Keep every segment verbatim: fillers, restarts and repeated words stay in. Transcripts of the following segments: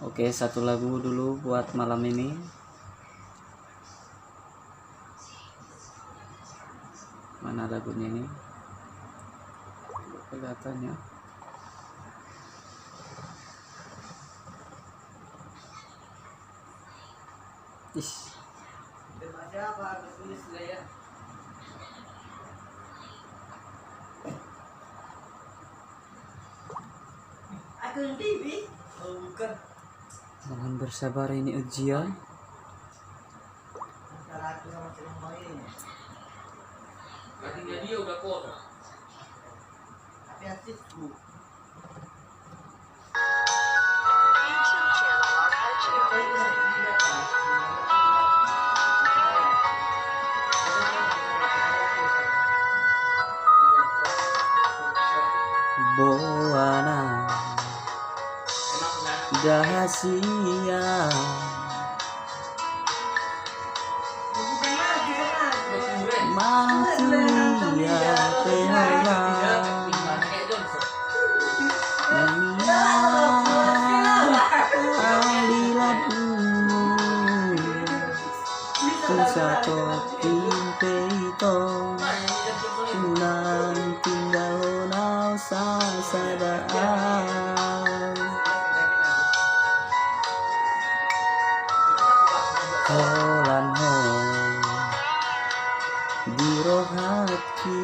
Oke, satu lagu dulu buat malam ini. Mana lagunya ini? Kelihatannya. Is. Mohon bersabar, ini ujian. Boana da hasian. Mati ia pe holan. Nang na di labu tu satongkin pe ito. Unang tinggalhon au sasadaan. Holan ho di rohangki.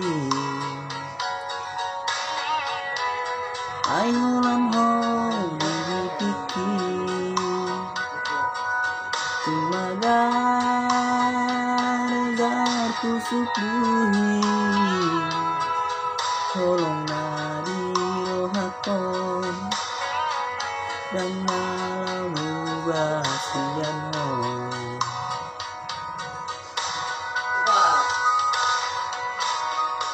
Ai holan ho di nipikki. Tung magargar kusuk buhi. Holong na di rohangkon. Ndang na laho muba sian ho.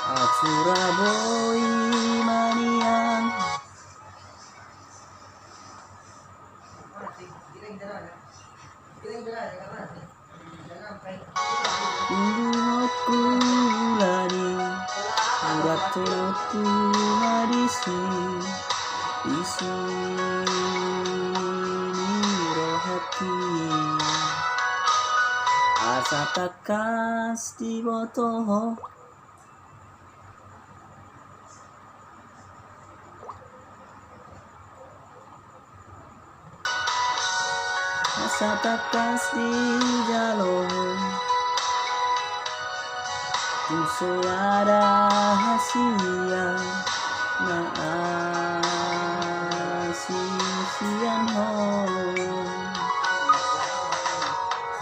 Ahu ra boi manian. Undungonku lani, urat tolongku ma disi, isi ni rohangki. Asa tangkas diboto ho. Asa tangkas dijalo ho. Tung so ada hasian na asing sian ho.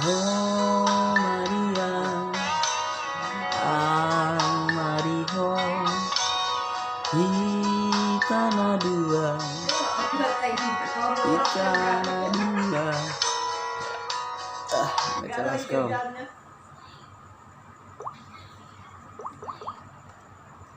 Ho ma di ahu, ahu ma di ho. Hita na dua, hita na dua. Ah, nggak jelas kau.